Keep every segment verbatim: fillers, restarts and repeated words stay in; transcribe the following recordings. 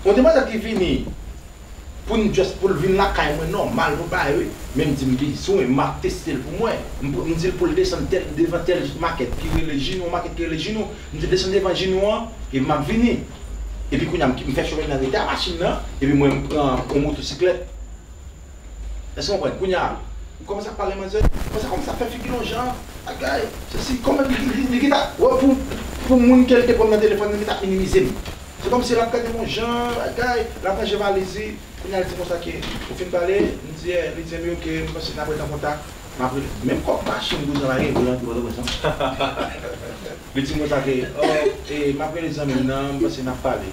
Yon demwazèl ki vini pou n just pou l vin lakay mwen nòmal pou bagay wi. Men m di m bezwen, m ap teste l pou mwen. M, m di l pou l desann tèl, devan tèl makèt ki rele Jinou, makèt ki rele Jinou. M di l desann devan Jinou an, epi m ap vini. Epi kounye a m, m fè chofè nan rete a machin nan, epi mwen m pran yon motosiklèt. Èske w konprann? Kounye a, ou kòmanse ap pale manzè, manzè kòmanse ap fè figi l yon jan, bagay, sesi, kòman li, li, li, li gentan, wè, pou, pou moun ke l te pran nan telefòn nan, li gentan minimize m. Se kòmsi l ap gade m yon jan, bagay, l ap ranje valiz li. Kounye a, l di konsa ke, ou fin pale? M di, eh, li di, enben, oke, m panse n ap ret an kontak. M ap rele, menm kòb machin, kouzan, pa gen pou l antre Pòtoprens, non. Li di m konsa ke, oh, eh, m ap rele zanmi m nan, m panse n ap pale.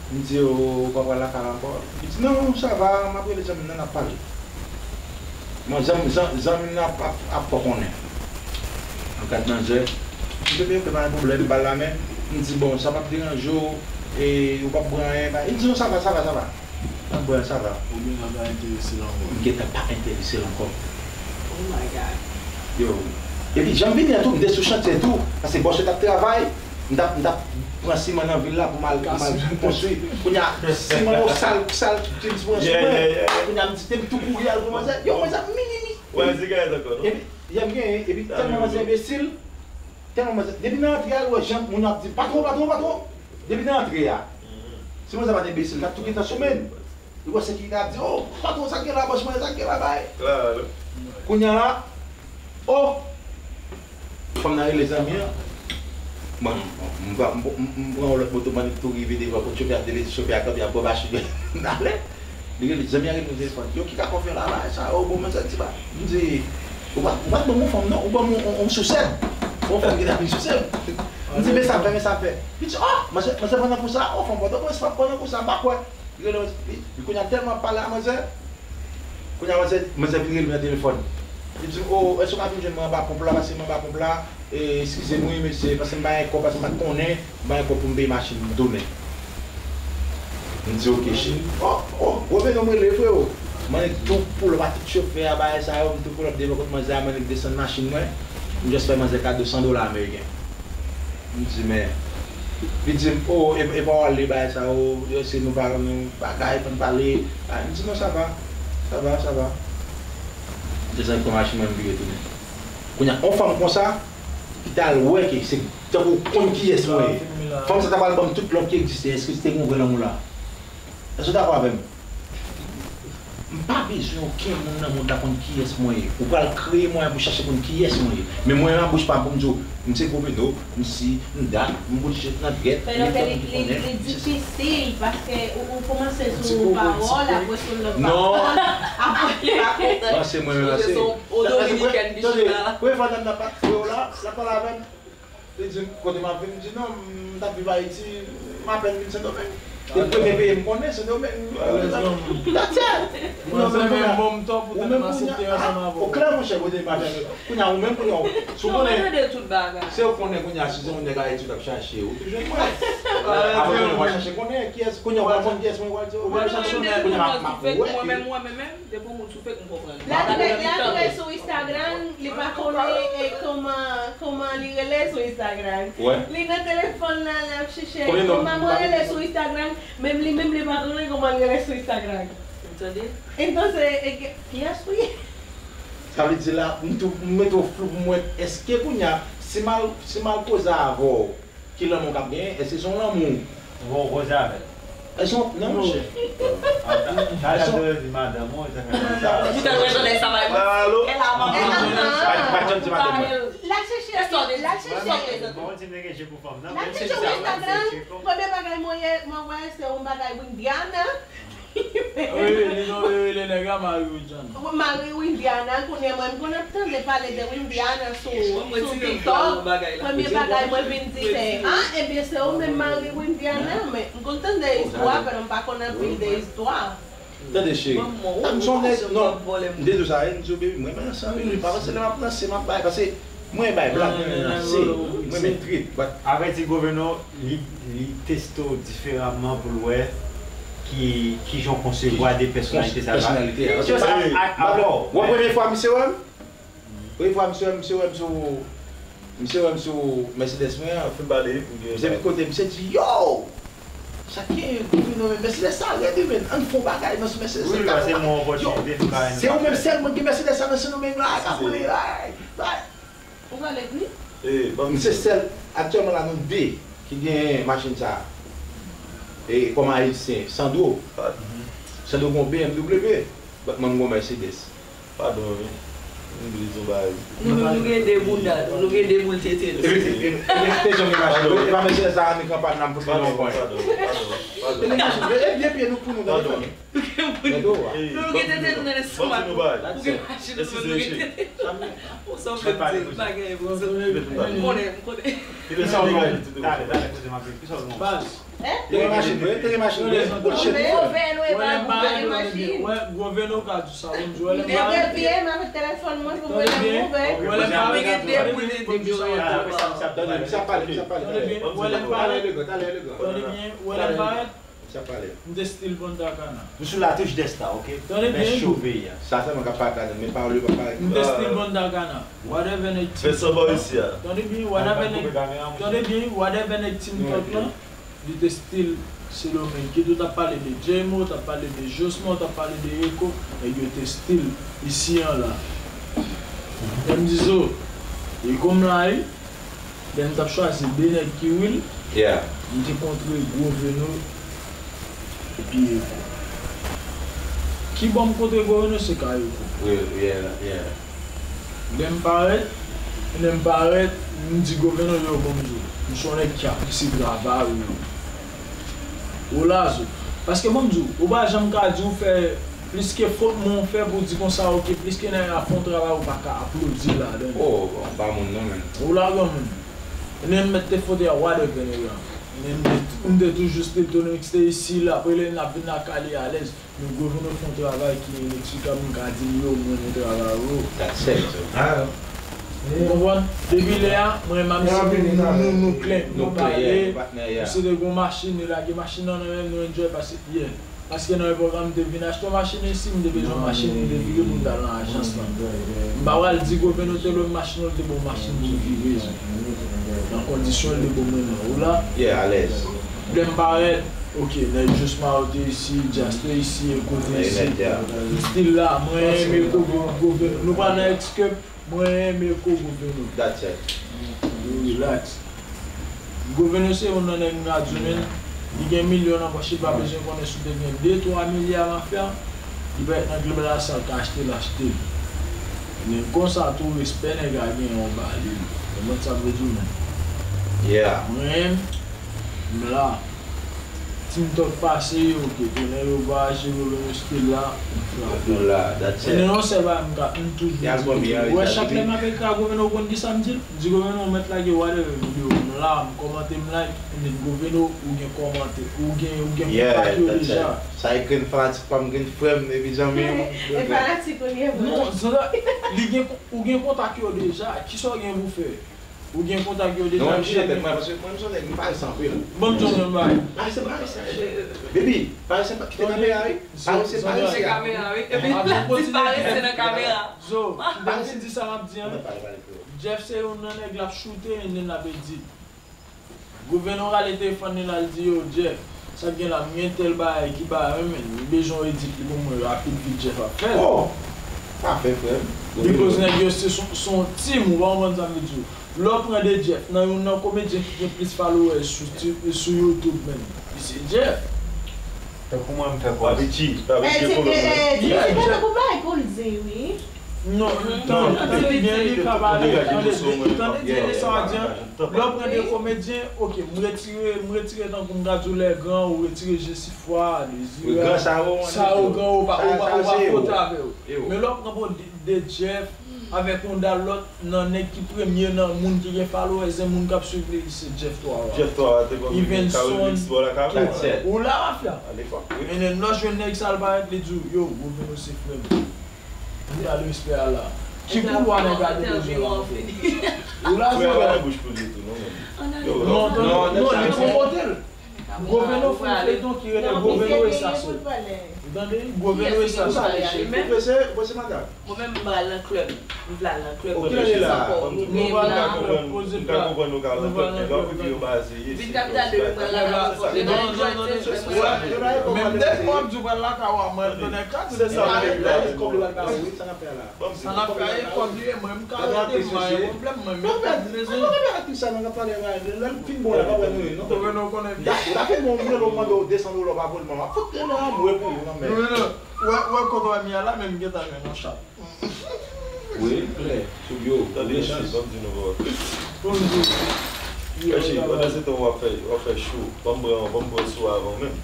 M di, "O, ou pa pral lakay la ankò?" Li di, "Non, sa va, m ap rele zanmi m nan, n ap pale." Bon, zanmi, zan-, zanmi m nan ap, ap, ap fè konnen. An gad manzè. M di, "Oke, pa gen pwoblèm, ba l la men." M di, "Bon, sa p ap deranje w, e ou p ap bwè anyen, ba." Li di, "Non, sa va, sa va, sa va. M p ap bwè, sa va." Ou gentan pa enterese l ankò. M gentan pa enterese l ankò. Oh my God. Yo. Epi, jan m vini an tou, m te sou chantye tou, paske bòs yo t ap travay. M t ap, m t ap pran siman nan vil la pou m al, pou m al konstwi. Kounye a, siman yo sal, sal, te disponib sou mwen. Kounye a, m di, te m tou kouri al pou manzè. Yo, manzè ap minimize. Epi, yè m genyen, epi tèlman manzè enbesil, tèlman manzè, depi nan antre a, l wè jan moun yo ap di, "Patwon, patwon, patwon." Depi nan antre a. Si manzè pa t enbesil, l t ap tou gentan sou men l. Li wè sekirite a ap di, "O, patwon, sa k gen la, bòs mwen, sa k gen la, bay." Kounye a la, o! Fanm nan rele zanmi an. Mwen, m, m, m, m, m pran yon lòt moto, mwen tou rive devan kot chofè a, depi chofè a kanpe, ap bò machin nan ale. Li rele, zanmi an rele nan telefòn. "Yo, ki ka fè w la, bay sa, o, bon, mwen santi pa." M di, "Ou pa, ou pa t ban m yon fanm, non, ou ban m yon, yon, yon sousèd." Yon fanm ki t ap vin souse m. M di, "Men sa m fè, men sa m fè." Li di, "O, manzè, manzè pran nan kou sa, o, fanm Pòtoprens p ap pran nan kou sa, m pa kwè." Li rele, li, li kounye a tèlman ap pale a manzè. Kounye a manzè, manzè vin rele m nan telefòn. Li di m, "O, èske w ka vin jwenn mwen anba ponp la? Pase m anba ponp la, e, eskize m wi, mesye, pase m pa gen kòb, pase m pa t konnen, m pa gen kòb pou m peye machin m tounen." M di, "Oke, cheri." O, o, Revenon m rele, freo. Mwen tou pull up a tout chofè a, bagay sa yo, m tou pull up devan kot manzè a, mwen desann machin mwen. M just fè manzè kado san dola ameriken. M di, "Men," li di m, "O, e, e pa w ale bagay sa yo, yo se nou pa, nou bagay, fò n pale." A, m di, "Non, sa va, sa va, sa va." M desann pran machin mwen, m vire tounen. Kounye a, yon fanm konsa, ki t al wè ke se tankou w konn kiyès mwen ye. Fanm sa ta pral ban m tout lòt ki egziste, èske se te gen yon vrè lanmou la? Èske w dakò avè m? M pa bezwen okenn moun nan mond la konn kiyès mwen ye. Ou pral kreye mwayen pou chache konn kiyès mwen ye. Men mwen menm a bouch pa m pou m di w, m se Goveno, m si, m dat, m bout jet nan dwèt, m li, li, li difisil paske ou, ou kòmanse sou pawòl, apre sou lòt pawòl, apre li pa konprann. Non, se mwen menm ase. Ou Dominikèn ki chita la. Premye fwa nan pa kreye w la, l ap pale avè m. Li di m, "Kote m ap viv?" M di, "Non, m t ap viv Ayiti, m apèn vin Sendomeng. E premye peyi m konnen, Sendomeng." That's it. Ou menm kounye a, o klè, monchè, kote m apèn. Kounye a, ou menm kounye a, si w konnen, si w konnen kounye a, si se yon nèg Ayiti w t ap chache, ou te jwenn mwen. Apre kounye a, w a chache konnen kiyès, kounye a, w a konn kiyès mwen, w a di, w a chache kounye a, m ap wè ke Depi yon moun sou fake, m konprann. La tou rete sou Instagram, li pa konnen, e, kòman, kòman li rele sou Instagram. Li nan telefòn nan, l ap chèche kòman mwen rele sou Instagram, menm li menm li pa konnen kòman l rele sou Instagram. Ou tande? Entonces, e, kiyès ou ye? Sa vle di la, m tou, m mete w flou pou m wè, èske kounye a, si m al, si m al koze avè w, ki lanmou k ap genyen? Èske se yon lanmou? Ou koze avè l. Èske se yon, non, monchè. Talè a te di madanm ou, e sa fè konsa. Ou te wè jan nèg sa bay mwen. Alo? E la, manman. Pa, pa janm di madanm mwen. L al chèche, l al chèche. Bon, di nèg je pou fanm nan. L al chèche sou Instagram. Premye bagay mwen ye, mwen wè se yon bagay Windiana. Wi, wi, li tonbe rele nèg la Marie Widiana. Marie Windiana, kounye a mwen, m konn ap tande pale de Windiana sou, sou TikTok. Premye bagay mwen vin di se, ah, ebyen se ou menm Marie Windiana, men m konn tande istwa, men m pa konn anpil de istwa. Tande cheri, m se yon nèg, non, m te di w sa, m di w, baby, mwen, mwen ansanm, baby, pa panse lè m ap ranse, m ap bay, paske mwen bay blag, mwen ranse, mwen renmen trip, but avèti gouvènman, li, li teste w diferaman pou l wè ki, kijan w konsevwa de pèsonalite sa la. Pèsonalite a. Just ak, ak, ak, wè premye fwa misye wè m? Premye fwa misye wè m, misye wè m sou, misye wè m sou Mercedes mwen an. Fin pale pou gen. Misye vin kote, misye di, "Yo!" Sa k genyen, Gouvènò, men Mercedes sa rèd wi, men ann fè yon bagay nan sou Mercedes sa. Wi, paske mwen opòtinite nou ka. Se ou menm sèl moun ki gen Mercedes sa nan Sendomeng la, ka boule la. Ou pale de li? E, ban m di. Se sèl, aktyèlman la, nou de ki gen machin sa. E, kòm Ayisyen, Sandro. Sandro gon B M W, Batman gon Mercedes. Padon, wi. M bliye di yon bagay. Nou menm, nou gen de bounda tou, nou gen de boul tete tou. Epi, epi, epi, te janm gen machin, e pa Mercedes la, annik anpàn nan pou nou pran. Padon, padon, padon. E gen machin, e byen pye nou pou nou, tande. Padon. Nou gen tete nou nan lestomak. Ou gen machin nou, nou gen tete. Ou sa w vle di bagay pou sa. M konnen, m konnen. Kisa w gen? Talè, talè, koze m ap di. Kisa w gen? Baz. Te gen machin vre, te gen machin vre. Bullshit. Wè, Gouvènò ka di sa, bon, di, wè, lè m parèt. Tande byen, m avèk telefòn mwen pou mwen lè m ouvè. Wè, lè m parèt. Tande byen, wè, lè m parèt. Tande byen, wè, lè m parèt. M te still Punta Cana. Nou sou la touche de star, ok? Tande byen. Sa sèlman k ap parèt ladan, men pawòl yo pa parèt. M te still Punta Cana. Whatever nèg Team Talk lan. Tande byen, whatever nèg, tande byen, whatever nèg Team Talk lan, li te still Sendomeng. Kit ou t ap pale de J-Mo, t ap pale de Josman, t ap pale de Rico, nèg yo te still isi an la. Lè m di zo, Rico m la wi. Lè m t ap chwazi de nèg ki real, m te kontre Gwo Veno epi Eko. Kibò m kontre Gwo Veno se Kayoko. Lè m parèt, lè m parèt, m di Gwo Veno, yo, bon, m di w, m se yon nèg ki apresye travay ou yo. Ou la zo. Paske bon, m di w, ou pa janm ka di w fè plis ke fot mwen w fè pou w di konsa, ok, plis ke nèg la fè yon travay ou pa ka aplodi ladan. Oh, bon, m pa moun non, men. Ou la granmoun. Men m mèt te fote a whatever nèg la. Men m te, m te toujou still Tony Mix te isi, l ap rele n, n ap vin lakay li alèz. Men Gwo Veno fè yon travay ki ineksplikab, m ka di l yo, m renmen travay ou yo. That's it. Ou konprann? Depi lè a, mwen menm si nou, nou, nou klè, nou pale, misye te gon machin, li lage machin nan nan men m, nou enjoy pase, yeah. Paske nan epòk la, m te vin achte yon machin isi, m te bezwen yon machin, m te vire pou m t al nan ajans lan. M pa pral di Gwo Veno te lwe m machin, ou l te ban m machin pou m vire. Nan kondisyon l te ban mwen nan. Ou la? Yeah, alèz. Lè m parèt, ok, nèg Josma yo te isi, Djaz te isi, Eko te isi. M still la, mwen renmen Gwo Veno, nou pral nan X-Cup, mwen renmen Gwo Veno. That's it. Yo relax. Gwo Veno se youn nan nèg m ka di w, men, li gen milyon nan pòch, li pa bezwen konnen si w te gen de, twa milya mafya, li pèt nan klèb la, sa l ka achte, l achte. Men konsa tou, respè nèg la gen, ou ba li l. Konprann sa m vle di w, men. Yeah. Mwen, m la. Team Talk pase, ok, tounen yo vwayaje, yo vin reste la, m frape. Nou la, that's it. Men yon sèl bagay m ka, m toujou di, wè, chak lè m ap ekri a Gwo Veno, ou konn kisa m di l? M di Gwo Veno, ou mèt lage whatever videyo, m la, m kòmante, m like, men Gwo Veno, ou gen kòmante, ou gen, ou gen kontak yo deja. Sa e grenn fanatik pa m, grenn frè m, epi zanmi m. E fanatik ou li ye vre? Non, li gen, ou gen kontak yo deja, kisa w gen pou fè? Ou gen kontak yo deja? Non, m chire tèt mwen, paske mwen, m se yon nèg, m parese anpil. Bon, m di w yon bagay. Parese, parese. Baby, parese, kite kamera, wi. Parese, parese. Kamera, wi. Epi, li parese nan kamera. Zo, kite m fin di sa m ap di an. Jeff se youn nan nèg l ap choute, and then l ap edit. Gwo Veno rale telefòn li la, l di, yo, Jeff, sa k gen la, m gen tèl bagay ki bagay, men, m bezwen w edit li pou mwen rapid, vit Jeff ap fè l. Oh! Pa fè, frè m. Because nèg yo se, se, se yon team, ou pa konprann sa m vle di w. Lè w pran de Jeff, nan youn nan komedyen ki gen plis followers sou, sou YouTube, men, li se Jeff. Tankou mwen, m fè kòb. Pa pitye, pa pitye, pwoblèm mwen. Di, di, tankou bagay pou l di, wi. Non, tande, tande byen, li ka pale, tande, tande byen, li sa w ap di an. Lè w pran de komedyen, ok, m retire, m retire tankou m ka di w Lègran, ou retire Jesifwa, Dezirab, sa yo, Gran, ou pa, ou pa, ou pa fote avè yo. Men lè w pran bon de, de Jeff, avèk yon dal lòt, nan nèg ki premye nan moun ki gen followers, e moun k ap swiv li, se Jeff Twawa. Jeff Twawa te konn vin Carolix bò lakay mwen. Ou la, mafya. Alepòk, wi. Men lè w jwenn nèg sa, l parèt, li di w, yo, Gwo Veno se frè m. M ba l respè a la. Ki koulwa nèg la te bezwen la ankò? Ou la, frè m. Frè a nan bouch pou li tou, non, men. Non, non, non, li pwomote l. Gwo Veno fè yon feyton ki rele Gwo Veno e Sasou. Ou tande? Gwo Veno e Sasou. Ou prese, ou prese, madanm? Mwen menm, m pral nan klèb. M vle al nan klèb. Ki lè l la? Nou pral nan klèb, poze pla. Nou pral nan klèb. Vin kapital de m pral lakay ou. Menm de fwa m di w pral lakay ou, mwen, tonnè kraze. Se sa, men la, kòb li pral ba ou, wi, sa n ap fè la. Sa n ap fè, e kòb li ye, mwen, m ka rete, m pa gen pwoblèm, mwen, men kòb mezon. Lè l fin bon la, pa wè nou ye, non. Ou konnen, ou konnen. Ya, la fin bon, mwen, mwen, mande w de san dola, w pa voye mwen. M ap fout mwen nan mwen pou ou, nan men. Ou wè, ou wè kote w a mi a la, men m gentan jwenn yon chat. Wi, klè. Sou yo, tande, bon chans, ban m di nou bon. Bon di. Mèsi, pandan se tan w ap fè, w ap fè cho, ban m pran, ban m pran sou avan menm.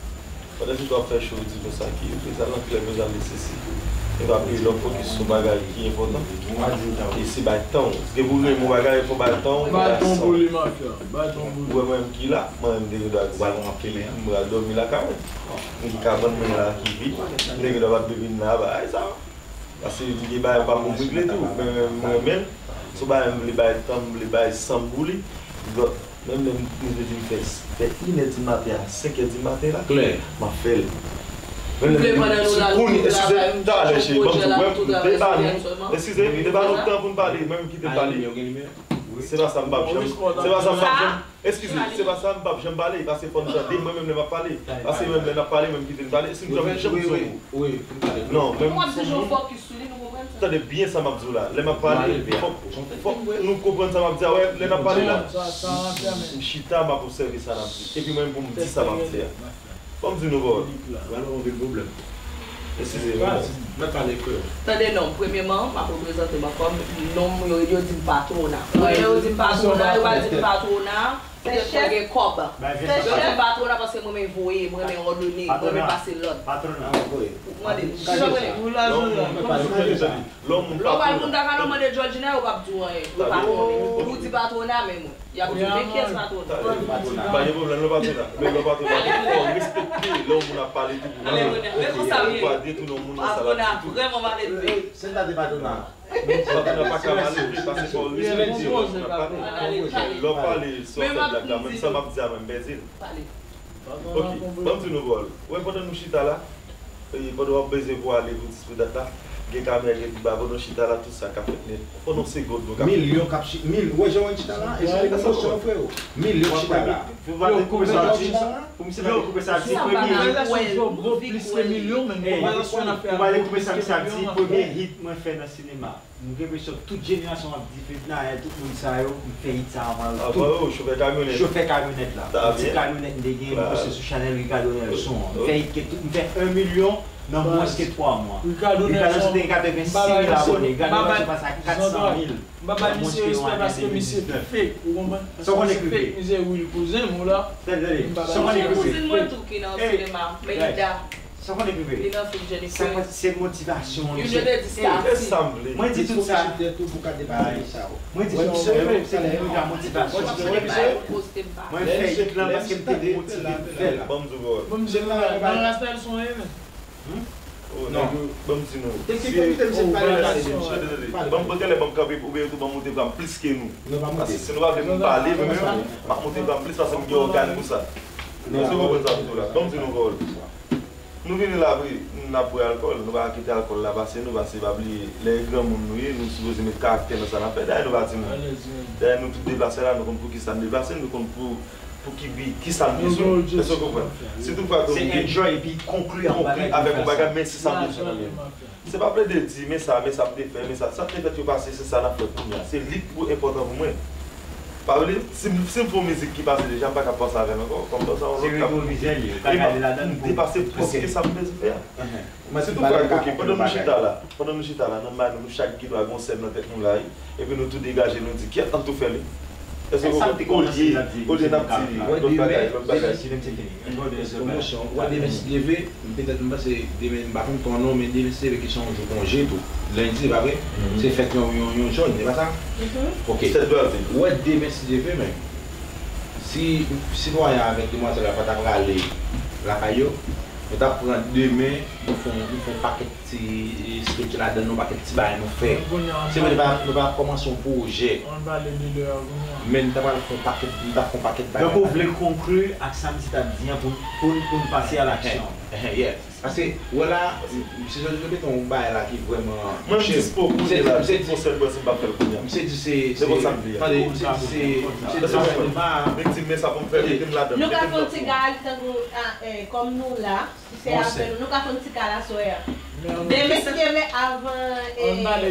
Pandan se tan w ap fè cho, di nou sa ki, ok, sa nan klè, mezanmi, sesi. E pa bliye lè w fokis sou bagay ki enpòtan. E se bay tan w. Si gen pou renmen yon bagay, fò bay tan w, bay tan w. Bay tan w pou li, mafya. Bay tan w pou li. Ou wè mwen menm ki la, mwen menm m te gen dwa di. Ou pral pran pye men an? M pral dòmi lakay mwen. M gen kabann mwen la ki vid. M te gen dwa pa t dwe vin la, bagay sa. Paske m gen bagay m pa pou m regle tou. Men, men, mwen menm, se yon bagay m vle bay tan, m vle bay san m pou li. Donk, menm lè m rive di m fè, fè inè di maten a senk è di maten la, m ap fè l. Menm lè m kounye, eskize, talè, cheri, ban m di w, m te ba nou, eskize, m te ba nou tan pou n pale, mwen m kite m pale. Se pa sa m p ap janm, se pa sa m p ap janm, eskize, se pa sa m p ap janm pale, paske fò n tande mwen menm lè m ap pale. Paske menm lè n ap pale, mwen m kite n pale, si m janm, janm di w. Non, menm si w ap di yon fòkis sou li, nou konprann sa. Tande byen sa m ap di w la. Lè m ap pale, fòk, fòk nou konprann sa m ap di a. Wè, lè n ap pale la, m chita, m ap obsève sa n ap di. Epi mwen menm pou m di sa m ap di a. Ban m di nou pawòl. Pral gen anpil pwoblèm. Eskize, mwen pale frè. Tande non, premyèman, m ap reprezante mwen kòm non m, yo, yo di m Patrona. Lè yo di m Patrona, yo pa di m Patrona, petèt mwen gen kòb. Yo di m Patrona paske mwen renmen voye, mwen renmen òdone, mwen renmen pase lòd. Patrona. Ou mande, ki jan mwen ye? Lè w moun pa konnen. Lè w pral moun ta ka nan mande Georgina, yo p ap di w anyen. Yo pa konnen. Ou di Patrona, men mwen. Y ap di w, men kiyès Patrona? Pa gen pwoblèm, lè w Patrona. Men lè w Patrona, fò w respekte lè yon moun ap pale tou pou mwen. Ou pa detounen yon moun nan sa l ap di tou. Patrona vrèman mal elve. Se ta te Patrona. Patrona pa ka mal elve, paske fò w respekte lè yon moun ap pale. Lè w pale, sa w fè blag la, menm sa m ap di a, menm pèdi l. Ok, ban m di nou pawòl. Ou wè pandan nou chita la, e, pandan w ap bezwen pou ale pou dis pou dat la, gen kamera, gen tout bagay, pandan w chita la, tout sa ka fèt nèt. Pandan yon segonn, nou ka. Milyon k ap chi-, mil, ou wè jan w chita la, e se emosyon, freo. Milyon k chita la. Pou m pa te koupe sa, pou m se pa te koupe sa, di premye hit. Pou m pa te koupe sa, di premye hit mwen fè nan sinema. M gen enpresyon tout jenerasyon ap di Fednaelle, tout moun sa yo, m fè hit sa avan yo tout. Avan yo, chofè kamyonèt. Chofè kamyonèt la. Yon ti kamyonèt m te gen, m poste sou chanèl Ricardo Nelson an. M fè hit ke tout, m fè en milyon nan mwens ke twa mwa. Ricardo Nelson te gen katrevensis mil abòne. Ricardo Nelson pase a kat san mil nan mwens ke yon ane de mil diznèf. Sa w konnen k rive? Tande, tande. Sa w konnen k rive? Sa w konnen k rive? Li nan fim Jennifer. Sa pa se motivasyon, misye. Mwen di tout sa. Mwen di tout sa. Mwen fè hit lan paske m te motive pou m fè l. Ban m di w, bro. Ban m di nou, nan Ras Nelson, wi, men. Oh, nèg yo, ban m di nou. Ban m pran kèlè, ban m kanpe, oubyen tou ban m moute pam plis ke nou. Paske si nou pa vle m pale, mwen menm, m ap moute pam plis paske m gen ògàn pou sa. Èske w konprann sa m di w la? Ban m di nou, bro. Nou vini la, wi, n ap bwè alkòl, nou pa ka kite alkòl la pase nou, paske pa bliye, lè e granmoun nou ye, nou sipoze met karaktè nan sa n ap fè. Dayè nou pa timoun. Dayè nou tout deplase la, nou konn poukisa n deplase, nou konn pou, pou ki bi, kisa n bezwen. Èske w konprann? Si toutfwa ke nou gen konkli avèk yon bagay, men se sa m bezwen nan men nou. Se pa plede di, men sa, men sa m te fè, men sa, sa k te fèt yo pase, se sa n ap fè kounye a. Se li k pou enpòtan pou mwen. Pa vle, si m, si m fè yon mizik ki pase deja, m pa ka panse avè l ankò. Kòm sa, yon lòt k ap. Se retwovizè l ye, ou ka gade ladan l pou. M depase plis ke sa m bezwen fè a. Si toutfwa, ok, pandan nou chita la, pandan nou chita la, nan may nou, nou chak gen dwa gen yon sèn nan tèt nou la, wi. Epi nou tou degaje, nou di, "Kyèt, ann tou fè li." Èske w konprann? Olye, olye n ap di lòt bagay, lòt bagay. Pwomosyon, ou wè demen si Dye vle, petèt m panse demen, m pa konn kon non, men demen si Dye vle ki se yon jou konje tou. Lendi, se pa vre? Se fèt yon, yon, yon jòn, se pa sa? Ok. Ou wè demen si Dye vle, men si sitwayen avèk demwazèl la pa ta prale lakay yo, Nou t ap pran demen, nou fè yon, nou fè yon pakèt ti sketch ladan, yon pakèt ti bagay nou fè. Se vre, nou pa, nou pa kòmanse yon pwojè. Men nou ta pral fè yon pakèt, nou ta fè yon pakèt bagay. Donk, ou vle konkli ak sa misye t ap di an pou, pou, pou n pase a laksyon. Yeah. Paske, wè la, misye sot repete yon bagay la ki vrèman touche m. Mwen, m dispo kounye la, m dispo sèl mwen si m pa fè l kounye a. Misye di se, se, tande, misye di se, misye di se sèlman. Li di, men sa pou m fè, mete m ladan. Nou ka fè yon ti gag tankou, ah, eh, kòm nou la, si se avè nou, nou ka fè yon ti gag aswè a. Demen, si Dye vle, avan, eh, rès mwen ale,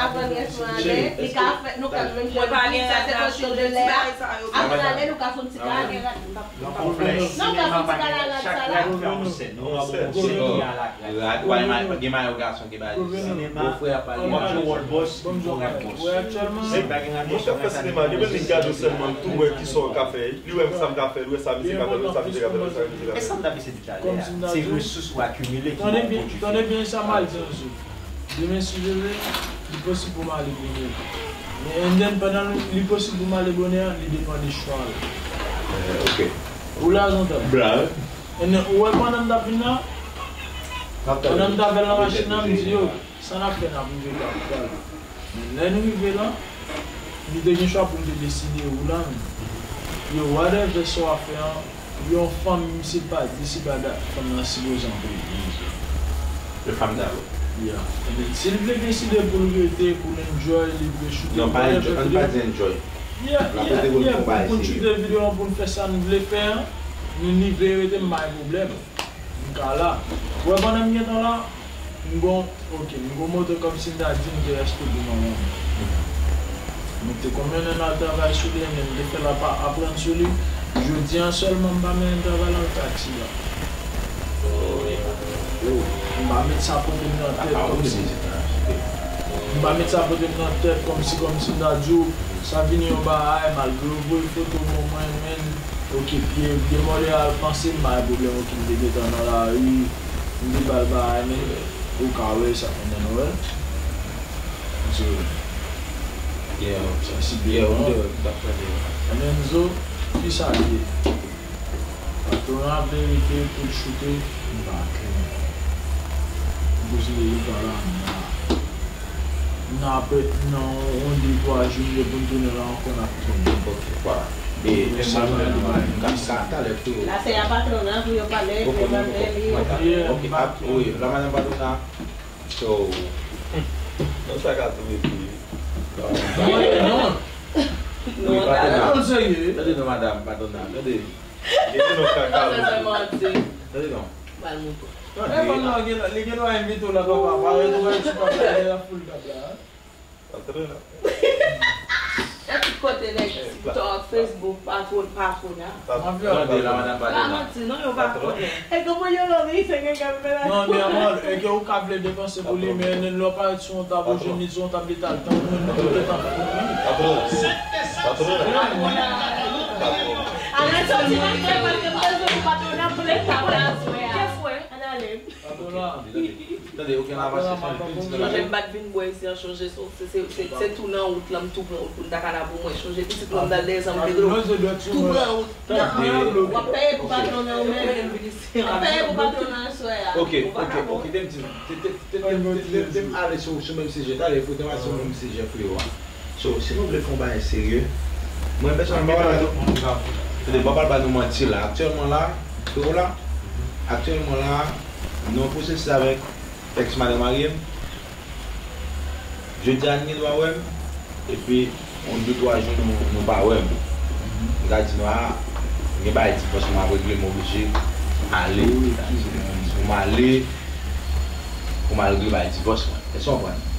avan rès mwen ale, li ka fè, nou ka menm jan di, sa se kèk chose de lè. Avan ale, nou ka fè yon ti gag. Non, pa fè sinema, pa gen, chak rad fè yon sèn. Nou an bon sèn, gen mayo gason, gen bagay. Sinema, w ap jwe wòl bòs, w ap jwe wòl bòs. Mwen pa gen radyo. Mwen fè sinema, gen moun ki gade sèlman, l tou wè kisa w ka fè. Li wè sa m ka fè, li wè sa misye ka fè, li wè sa misye ka fè, li wè sa misye ka fè. E sa m t ap eseye di talè a, se resous ou akimile ki ba w pwodui fini. Tande byen sa m al di an sou. Demen, si Dye vle, li posib pou m ale bonè. Men, and then, pandan li posib pou m ale bonè a, li depann de chwa l. Eh, ok. Ou la, zontan. Bra. And then, ou wè pandan m t ap vin la, pandan m t avè l nan machin nan, m di, yo, sa n ap fè, n ap rive kapital. Men lè n rive la, nou te gen chwa pou n te deside ou la menm. Yo, whatever sa w ap fè an, yon fanm, misye pa di se pa dat fanm nan sipoze antre legliz la. Yon fanm dabò. Yeah. And then, si l vle deside pou l rete, pou l enjoy, li vle choute, non, pa enjoy, ann pa di enjoy. Yeah, yeah, yeah, pou, pou n choute videyo an, pou n fè sa n vle fè an, nou rive rete, m pa gen pwoblèm. M ka la. Ou wè pandan m gentan la, m gon, ok, m gon moto kòmsi m ta di m te achte pou manman m. Mwen te konn mennen l al travay sou li, men m te fè l ap aprann sou li. Jodi a sèlman m pa mennen l travay, l al fè aksidan. M pa met sa pote m nan tèt kòmsi. M pa met sa pote m nan tèt kòmsi, kòmsi m ta di w, sa vini yon bagay, malgre w voye foto ban mwen, men Ok, pye, pye mòde a al panse m pa gen pwoblèm, ok, m te gentan nan lari, m te ba l bagay, men ou ka wè sa, men nou wè. So, yeah, sa si byen, yeah, w ap tande. Enzo, kisa l ye? Patwon an ap merite pou l choute, m pa konnen. M posede li pa la, m la. Nan apre, nan yon de twa jou, nou gen pou n tounen la ankò, n ap tounen. Ok, vwala. E, e, m pa konnen nan mari m ka, m ka talè tou. La, se a patwon nan pou yo pale, epi yo pale, li. Ok, ap, wi, la madanm patwon nan. So. Non, sa ka tou epi. Non, non. Wi, patwon nan. Tande non, madanm patwon nan. Tande. Li di non, kaka. Non, sa se manti. Tande non. Mal mouton. Tande. E, fanm nan gen, li gen dwa envite w la, papa. Parèt ou wè ti papa, li la foul tab la, hein? Antre la. E tout kote nèg TikTok, Facebook, pa ko-, pa konnen. Tande la, madanm, pa konnen. Pa manti, non, yo pa konnen. E kòman yo love se gen kèk mennaj. Non, men amò, e ke ou ka vle depanse pou li, men lè w parèt sou yon tab, ou jwenn li sou yon tab, li t al tann moun, li te tann moun. Patwon. Patwon. Patwon. Alè soti nan kè paske m bezwen pou patwon nan pou lè tab la aswè a. Kè fwè? Ann ale. Patwon la. Tande, tande, okenn avanse, chanje plis nan. Chonje m pa t vin bwè isi an, chonje se, se, se, se, se tou nan wout lan, m tou pran wout pou m ta ka la pou mwen. Chonje pitit mwen, m t al dèyè zanmi Pedro. Tou pran wout. Tande. W ap peye pou patwon nan ou menm. W ap peye pou patwon nan aswè a. Ok, ok, ok, te m di, te, te, te, te, te, te m ale sou, sou menm sijè, tande, fout te m ale sou menm sijè, freyo a. So, si nou vle fè yon bagay serye, mwen pèsonèlman, m pa pral ba nou, tande, m pa pral ba nou manti la. Aktyèlman la, frewo la, aktyèlman la, nou nan pwosesis avèk èks madanm mari m. Jodi a, n gen dwa wè m, epi yon de twa jou, nou, nou pa wè m. M ka di nou, a, gen bagay divòs, m ap regle, m oblije ale. Pou m ale, pou m al regle bagay divòs mwen. Èske w konprann?